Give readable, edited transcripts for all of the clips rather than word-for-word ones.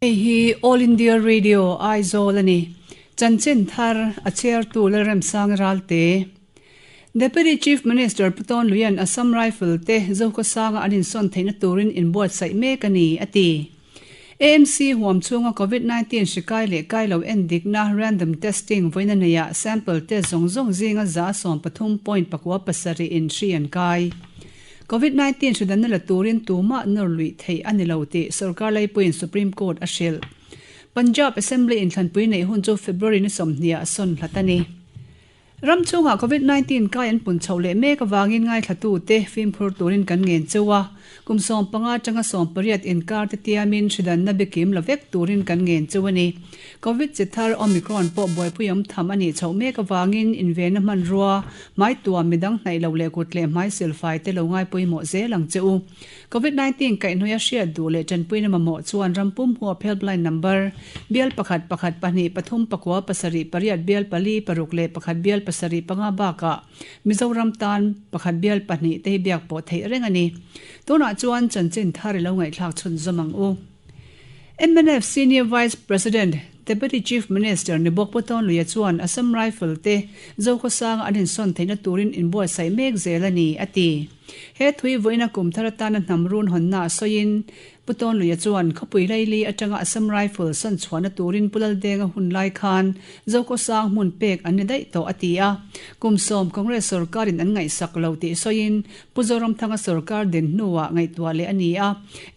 Hei hi All India Radio Aizawl a ni. Chanchin thar a chhiartu Lalremsang Ralte. Deputy Chief Minister Pu Tawn Luian Assam Rifle te Zokhawsanga an insawn theihna turin inbuatsaih mek a ni, a ti. AMC huam chhunga Covid 19 hri kai leh kai lo endikna random testing vawiina neiah sample test zawng zawng zinga 13.47 in hri an kai. Covid 19 hridanna la turin tumah nawr luih theih a ni lo tih sorkar laipuiin Supreme Court a hrilh. Punjab Assembly inthlanpui neih hun chu February ni sawmhniah a sawn hlat a ni. Ram chhungah Covid 19 kai an pun chhoh leh mek avangin ngaithlatute fimkhur turin kan ngen cheu a, kum 15 atanga 18 inkar te tiamin hridanna bikim la vek turin kan ngen cheu a ni. Covid chi thar Omicron pawh buaipui awm tham a nih chhoh mek avangin invenna hmanrua, hmai tuam midang hnaih lo leh kut leh hmai silfai te lo ngai pawimawh zel ang che u. Covid 19 kaihhnawih a hriat duh leh tanpuina mamawh chuan ram pum huap helpline number bial pakhat pakhat pahnih pathum pakua pasarih pariat bial pali paruk leh pakhat bial pasarih panga bakah Mizoram tan pakhat bial pahnih te hi biak pawh theih reng a ni. Tunah chuan chanchin thar i lo ngaihthlak chhunzawm ang u. Mnf Senior Vice President, Deputy Chief Minister ni bawk Pu Tawnluia chuan Assam Rifle te Zokhawsanga an insawn theihna turin inbuatsaih mek zel a ni, a ti. He thui vawiina kum thar atana hnam run hawnna a sawiin Pu Tawnluia chuan khawpui laili atanga Assam Rifle sawn chhuahna turin Pu Laldenga hun lai khan Zokhawsang hmun pek an ni daih tawh, a ti a. Kum sawm Congress sorkarin an ngaihsak lo tih sawiin Pu Zoramthanga sorkar din hnuah ngaihtuah leh a ni a,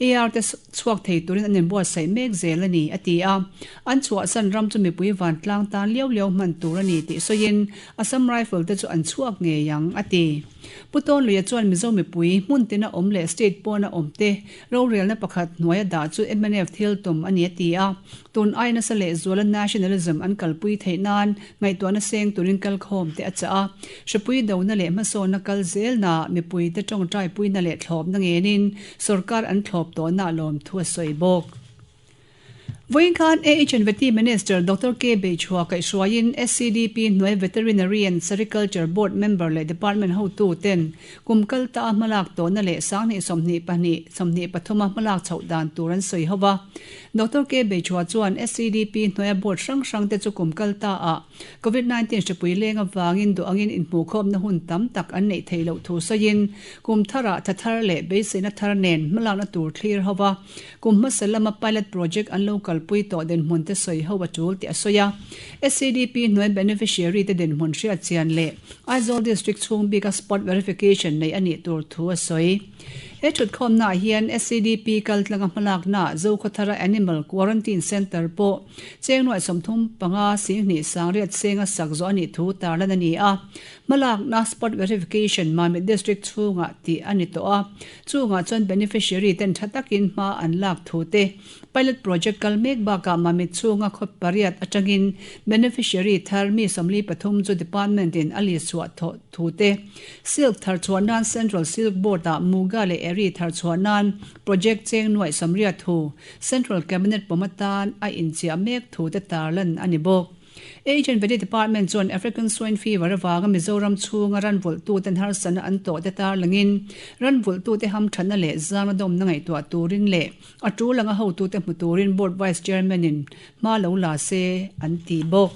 AR te chhuak thei turin an inbuatsaih mek zel a ni, a ti a. An chhuahsan ram chu mipui vantlang tan liau liau hman tur a ni tih sawiin Assam Rifle te chu an chhuak ngei ang, a ti. Pu Tawnluia chuan Mizo mipui hmun tina awm leh state pawna awm te rorelna pakhat hnuaia dah chu mnf thil tum a ni, a ti a. Tun ai nasa lehzuala nationalism an kalpui theih nan ngaihtuahna seng turin kalkhawm te a chah a. Hripui dona leh hmasawnna kal zelna mipuite tawngtaipuina leh thlawpna ngenin Sorkar an thlawp tawhna a lawm thu a sawi bawk. Vawiin khan AHNVT Minister Doctor K. Beichhua kaihhruaiin SCDP hnuai Veterinary and Sericulture Board member leh department hotu ten kum kal ta a hmalak tawhna leh sanghnih 22 23 a hmalak chhoh dan tur an sawi ho va. Doctor K. Beichhua chuan SCDP hnuaia board hrang hrang te chu kum kal ta ah Covid 19 hripui leng avangin duh angin inhmuhkhawmna hun tam tak an neih theih loh thu sawiin Kum tharah tha thar leh beiseina thar nen hmalakna tur thlir ho a, kum hmasa lama pilot project an lo kalpui tawh dinhmun te sawi ho a tul tih a sawi a. SCDP hnuai beneficiary te dinhmun hriat chian leh Aizawl District chhung bika spot verification neih a nih tur thu a sawi. He thutkhawmnaah hian SCDP kaltlanga hmalakna Zokhawthara Animal Quarantine Centre pawh chengnuai 35 singhnih sangriat senga sak zawh a nih thu tarlan a ni a. Hmalakna spot verification Mamit District chhungah tih a ni tawh a, chungah chuan beneficiary ten tha takin hma an lak thu te, pilot project kal mek bakah Mamit chhunga khaw pariat atangin beneficiary thar mi 43 chu department in a list chhuah thawh thu te, silk thar chhuah nan Central Silk Board ah Muga leh Eri thar chhuah nan project cheng nuaih 80 thu Central Cabinet pawm atan a inchiah mek thu te tarlan a ni bawk. Agent Vety Department chuan African Swine Fever avanga Mizoram chhunga ran vulhtuten harsatna an tawh te tarlangin ran vulhtute hamthatna leh zangna dawmna ngaihtuah turin leh a tul anga hotute hmu turin Board Vice Chairman in hma lo la se an ti bawk.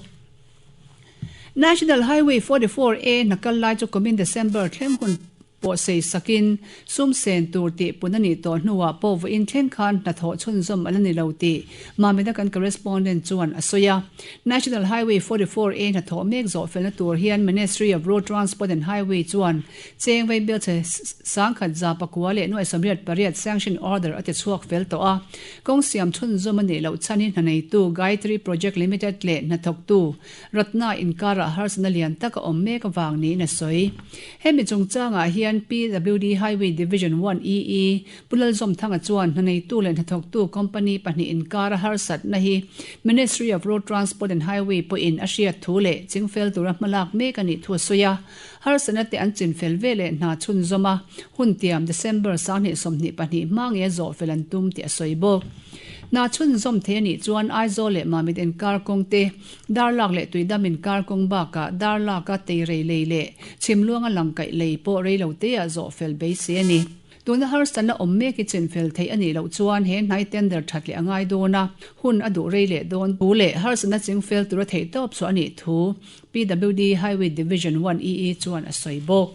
National Highway 44A hna kal lai chu kumin December thleng hun pawh sei sakin sum sen tur tih pun a nih tawh hnuah pawh vawiin thleng khan hnathawh chhunzawm a la ni lo tih Mamita kan correspondent chuan a sawi a. National Highway 44A hnathawh mek zawh felna tur hian Ministry of Road Transport and Highway chuan cheng vei bialchhe sangkhat za pakua leh nuai 88 sanction order a ti chhuak fel tawh a. Kawng siam chhunzawm a nih loh chhan hi hna neitu Gayatri Project Limited leh hnathawktu Ratna inkarah harsatna lian tak a awm mek avang niin a sawi. Hemi chungchangah hian PWD Highway Division One EE Pu Lalzawmthanga chuan hna neitu leh hnathawktu company pahnih inkara harsatna hi Ministry of Road Transport and Highway pawhin a hriat thu leh chingfel tura hmalak mek a nih thu a sawi a. Harsatna te an chinfel ve leh hna chhunzawm a, hun tiam December 2022 hma nge zawhfel an tum tih a sawi bawk. Hna chhunzawm thei a nih chuan Aizawl leh Mamit inkar kawng te Darlak leh Tuidam inkar kawng bakah Darlaka Teirei lei leh Chhimluanga Langkaih lei pawh reilo teah zawh fel beisei a ni. Tuna harsatna awm mek hi chinfel theih a nih loh chuan he hnai tender that leh a ngai dawn a, hun a duh rei leh dawn thu leh harsatna chingfel tura theihtawp chhuah a nih thu PWD Highway Division One EE chuan a sawi bawk.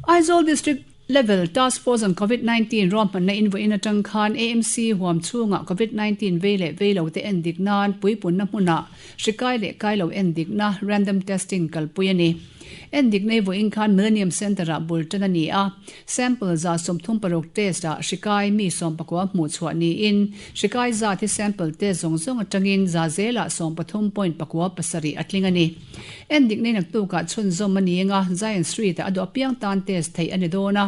Aizawl District Level Task Force on Covid 19 ruahmanna invawiin atang khan AMC huam chhungah Covid 19 vei leh vei lo te endik nan puipunna hmunah hri kai leh kai lo endikna random testing kalpui a ni. Endik nei vawiin khan Millennium Centre ah bul tan a ni a, sample 36% test ah hri kai mi 19 hmuh chhuah niin hri kai zat hi sample test zawng zawng atangin za zelah 13.97 a tling a ni. Endik nei naktukah chhunzawm a ni anga Zion Street ah a duh apiang tan test theih a ni dawn a.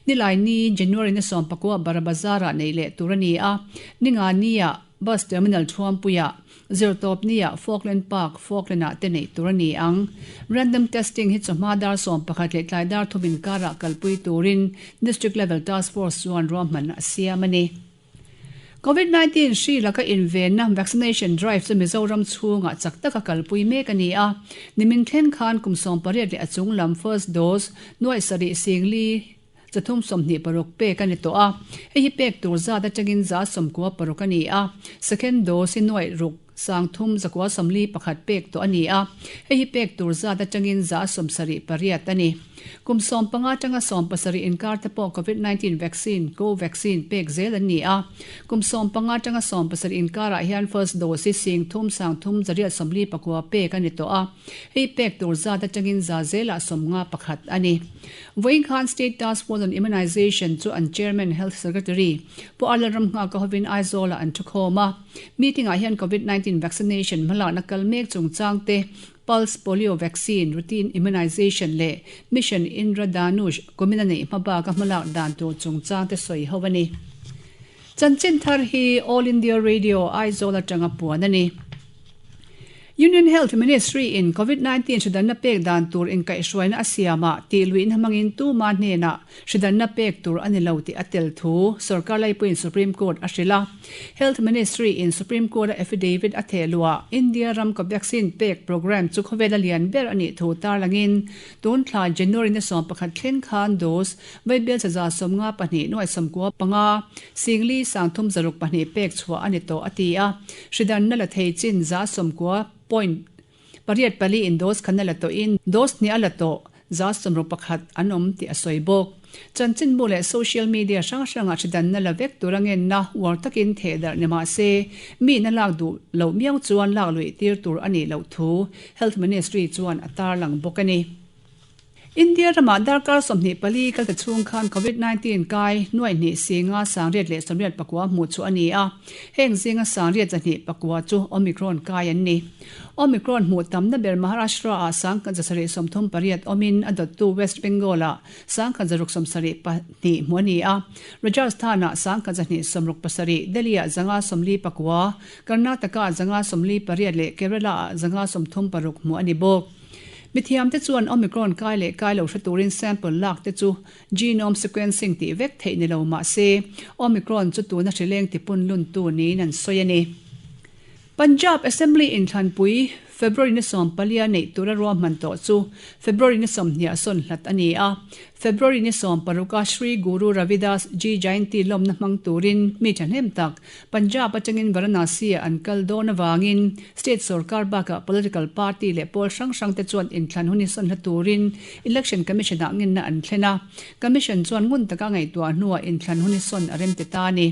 Nilai ni January ni 19 Bara Bazar ah neih leh tur a ni a, ninga ni ah Bus Terminal Thuampuiah, Zirtawpni ah Falkland Park, Falkland ah te neih tur a ni ang. Random testing hi chawhma dar 11 leh tlai dar 3 inkarah kalpui turin District Level Task Force chuan ruahman a siam a ni. Covid 19 hri laka invenna vaccination drive chu Mizoram chhungah chak taka kalpui mek a ni a. Nimin thleng khan kum 18 leh a chung lam first dose nuaih sarih singli 326 pek a ni tawh a. Hei hi pek tur zat atangin 96% a ni a. Second dose hi nuaih ruk 3,941 pek tawh a ni a. Hei hi pek tur zat atangin 78% a ni. Kum 15 atanga 70 inkar te pawh Covid 19 vaccine, Covaxin, pek zel an ni a. Kum 15 atanga 70 inkarah hian first dose hi sing thum sang thum zariat 49 pek a ni tawh a. Hei pek tur zat atangin za zelah 51 a ni. Vawiin khan State Task Force on Immunization chu an Chairman Health Secretary Pu Arlal Ramnghaka hovin Aizawlah an thukhawm a. Meeting-ah hian Covid 19 vaccination hmalakna kal mek chungchang te, Pulse Polio Vaccine, Routine Immunization leh Mission Indradhanush kumina neih hmabaka hmalak dan tur chungchang te sawi ho a ni. Chanchin thar hi All India Radio Aizawl atanga puan a ni. Union Health Ministry in Covid 19 hridanna pek dan tur inkaihhruaina a siamah tih luihna hmangin tuma hnenah hridanna pek tur a ni lo tih a tel thu sorkar laipuiin Supreme Court a hrilh a. Health Ministry in Supreme Court a affidavit a theh luah India ram Covaxin pek programme chu khawvela lian ber a nih thu tarlangin tun thla January ni 11 thleng khan dose vaibel 52 nuai 95 singli sangthum zaruk pahnih pek chhuah a ni tawh a ti a. Hridanna la thei chin 90 point pariat pali in dose khan a la tawhin dose hnih a la tawh 61% an awm tih a sawi bawk. Chanchinbu leh social media hrang hrangah hridanna la vek tur a ngenna uar takin theh darh ni mah se mi na lak duh loh miau chuan lak luih tir tur a nih loh thu Health Ministry chuan a tarlang bawk a ni. India ramah darkar 24 kal ta chhung khan Covid 19 kai nuaih hnih singa sangriat leh 89 hmuh chu a ni a. Heng zinga sangriat 209 chu Omicron kai an ni. Omicron hmuh tamna ber Maharashtra-ah 1,738 awmin a dawttu West Bengal-ah 1,672 hmuh a ni a. Rajasthan-ah 1,267, Delhi-ah 549, Karnataka-ah 548 leh Kerala-ah 536 hmuh a ni bawk. Mithiamte chuan Omicron kai leh kai lo hre turin sample lak te chu genome sequencing tih vek theih ni lo mah se, Omicron chu tuna hrileng tipun luntu niin an sawi a ni. Punjab Assembly inthlanpui February ni 14 a neih tura ruahman tawh chu February ni 20 a sawn hlat a ni a. February ni 16 a Shri Guru Ravidas Ji Jayanti lawmna hmang turin mi thahnem tak Punjab atangin Varanasi-ah an kal dawn avangin state sorkar bakah political party leh pawl hrang hrang te chuan inthlan hun hi sawn hla turin Election Commission-ah ngenna an thlen a. Commission chuan ngun taka ngaihtuah hnuah inthlan hun hi sawn a rem ti ta a ni.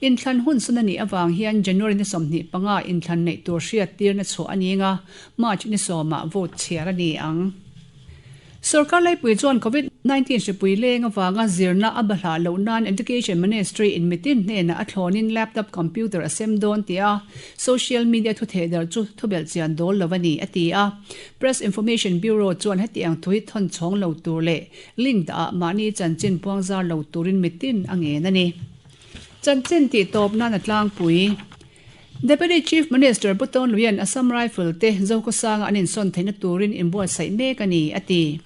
Inthlan hun sawn a nih avang hian January ni 25 inthlan neih tur hriattirna chhuah a ni anga March ni 10-ah vote chhiar a ni ang. Sorkar laipui chuan Covid 19 hripui leng avanga zirna a bahlah loh nan Education Ministry in mitin hnenah a thlawnin laptop computer a sem dawn tia social media thutheh darh chu thubelh chian dawl lo a ni, a ti a. Press Information Bureau chuan heti ang thu hi thawn chhawng lo tur leh link dah ah mahni chanchin puang zar lo turin mitin a ngen a ni. Chanchin tih tawp nan a tlangpui. Deputy Chief Minister Pu Tawn Luian Assam Rifle te Zokhawsanga an insawn theihna turin inbuatsaih mek a ni, a ti.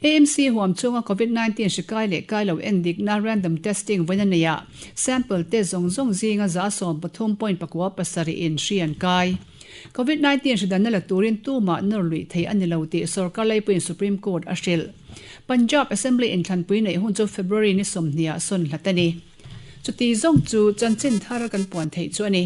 AMC huam chhunga Covid 19 hri kai leh kai lo endikna random testing vawiin a neihah sample te zawng zawng zinga 13.97 in hri an kai. Covid 19 hri danna la turin tumah nawr luih theih a ni lo tih sorkar laipuiin Supreme Court a hrilh. Punjab Assembly inthlanpui neih hun chu February ni 20 ah sawn hlat a ni. Chuti zawng chu chanchin thar kan puan theih chu a ni.